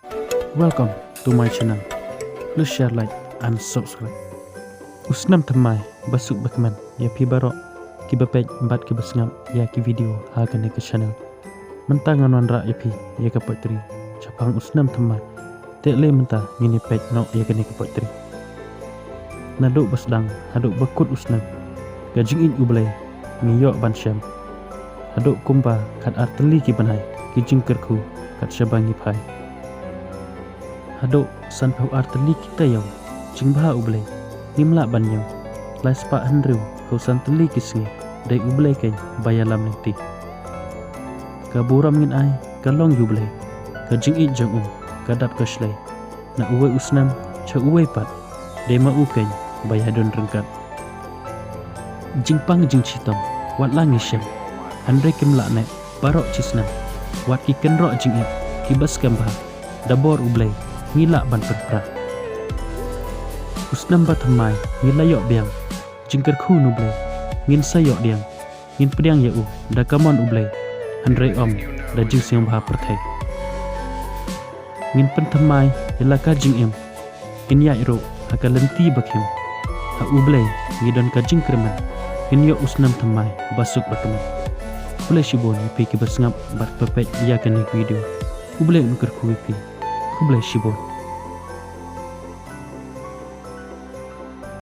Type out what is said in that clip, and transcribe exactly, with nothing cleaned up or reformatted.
Welcome to my channel. Please share, like and subscribe. U snem thymmai ba suk ba kmen ïa phi baroh kiba peit bad kiba sngap ïa ki video ha kane ka channel. Mynta ngan wanrah ïa phi ïa ka poetry shaphang u snem thymmai. Te lei mynta ngin ïa peit noh ïa kane ka poetry. Naduh ba sdang haduh ba kut u snem, ka jingïeit U Blei ngi ïoh ban shem. Haduh kumba khat ar tylli ki bnai, ki jingkyrkhu kat shaba ngi phai. Haduh sanphew ar tylli ki taïew, jingbha U Blei ngim lah ban ïeng. Lai spah hynriew phew san tylli ki sngi, dei U Blei keiñ ba ïalam lynti. Ka burom ngin ai ka long ïa U Blei, ka jingïeit jong u ka dap ka shlei. Na uwei u snem sha uwei pat, dei ma u keiñ ba ïadon ryngkat. Jingpang jingshitom wat la ngi shem, hynrei kim lah neh baroh shi snem. Wat ki kynroh jingïeit kiba skhem bha, da bor U Blei ngi lah ban pyrpra. U snem ba thymmai ngi la ïoh biang, jingkyrkhu na U Blei ngin sa ïoh diang. Ngin pdiang ïa u da ka mon U Blei, hynrei ym da jingsngewbha pyrthei. Ngin pynthymmai ïa la ka jingim, ngin ïaid ruh ha ka lynti ba khim. Ha U Blei ngi don ka jingkyrmen, ngin ïoh u snem thymmai ba suk ba kmen. Khublei shibun ïa phi kiba sngap bad ba peit ïa kane ka video. U Blei un kyrkhu ïa phi. Khublei shibun.